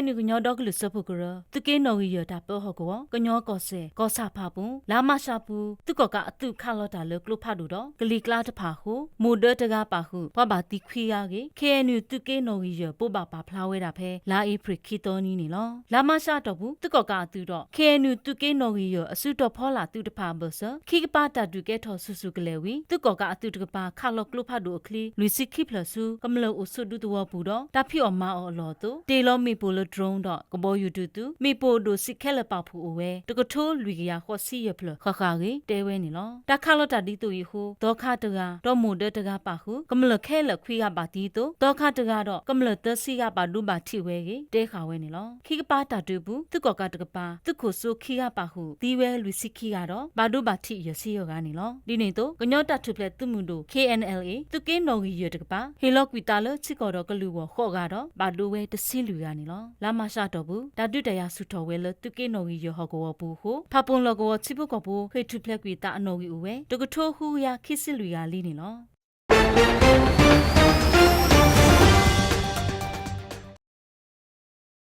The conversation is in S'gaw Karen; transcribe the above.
နုာ်ကညီဒီကလုာ်စၢဖှိၣ်ကရၢ သုးက့နီၣ်ဂံၢ်ယဲၢ်တၢ်ပၢဟီၣ်ကဝီၤ ကညီကီၢ်စဲၣ် ကီၢ်ဆၣ်ဖၣ်ပူၤ လါမးရှးပူၤ သုးကီၣ်ကးအသုးခးလီၤတၢ်လၢကျိဖးဒိၣ်ဒီး ကလံၤကျါတဖၣ်အဃိ မိၢ်ဒၢတဂၤပာ်ဃုာ် ပှၤဘၣ်သံခွံဂၤအဂ့ၢ် ခ့ၣ်အဲၣ်ယူၣ်သုးက့နီၣ်ဂံၢ်ယဲၢ် ဘိးဘၣ်ပာ်ဖျါဝဲဒၣ်ဖဲ လါအ့ဖြ့ၣ်ခံသီနံၤန့ၣ်လီၤ. လါမးရှးအတီၢ်ပူၤ သုးကီၣ်ကးအသုးဒီး ခ့ၣ်အဲၣ်ယူၣ်သုးက့နီၣ်ဂံၢ်ယဲၢ် အစုတီၤဖီလာ်သုးတဖၣ်အဘၢၣ်စၢၤ ခံကပၤတၢ်ဒုးကဲထီၣ်ဆူၣ်ဆူၣ်ကလဲာ်ဝံၤ သုးကီၣ်ကးအသုးတကပၤ ခးလီၤကျိဖးဒိၣ်အချံ လွံၢ်ဆံခံဖျၢၣ်ဆူ ကမျၢၢ်အိၣ်ဆိးဒူသဝီပူၤဒီး တၢ်ဖံးအီၣ်မၤအီၣ်အလီၢ်အသိး တ့ၢ်လီၤမ့ၣ်ပိၢ်လၢ drone ဒီးကဘီယူၤဒုးသုး မ့ၣ်ပိၢ်ဒိၣ်စံၣ်ခဲလၢာ်ပာ်ဖှိၣ်အိၣ်ဝဲ တကထိလွံၢ်ကယၤဃိးဆံယဲၢ်ဖျၢၣ် ဃၣ်ဃၣ်အဂ့ၢ် တဲဝဲန့ၣ်လီၤ. တၢ်ခးလီၤတၢ်ဒ်သိးအံၤအဃိ သီခါတဂၤ ဒီးမိၢ်ဒၢတဂၤပာ်ဃုာ် ကမျၢၢ်ခဲလၢာ်ခွံဂၤဘၣ်သံအသိး သီခါတဂၤဒီး ကမျၢၢ်သၢဆံဂၤဘၣ်ဒိဘၣ်ထံးဝဲအဂ့ၢ် တဲဃာ်ဝဲန့ၣ်လီၤ. ခံကပၤတၢ်ဒုးအပူၤ သုးကီၣ်ကးတကပၤ သုးခိၣ်စိခံဂၤပာ်ဃုာ် သံဝဲလွံၢ်ဆံခံဂၤဒီး ဘၣ်ဒိဘၣ်ထံးယဲၢ်ဆံယဲၢ်ဂၤန့ၣ်လီၤ. ဒ်န့ၣ်အသိး ကညီတၢ်ထူၣ်ဖျဲးသုးမုၢ်ဒိၣ် ခ့ၣ်အဲၣ်ယူၣ် သုးက့နီၣ်ဂံၢ်ယဲၢ်တကပၤ ဟ့ၣ်လီၤကွံာ်သးလၢထံကီၢ်ဒီးကလုာ်အဂီၢ်ဃိးဂၤဒီး ဘၣ်ဒိဝဲတဆံလွံၢ်ဂၤန့ၣ်လီၤ. လါမးရှးအတီၢ်ပူၤ တၢ်ဒုးတၢ်ယၤဆူၣ်ထီၣ်ဝဲလၢ သုးက့နီၣ်ဂံၢ်ယဲၢ်ဟီၣ်ကဝီၤပူၤအဃိ ဖၣ်ပူၣ်လီၢ်ကဝီၤထံဖိကီၢ်ဖိ ဟ့ၣ်ထူၣ်ဖျဲးကွံာ်သးအနီၣ်ဂံၢ်အိၣ်ဝဲ တကထိဃုကယၤခံဆံလွံၢ်ဂၤလံန့ၣ်လီၤ.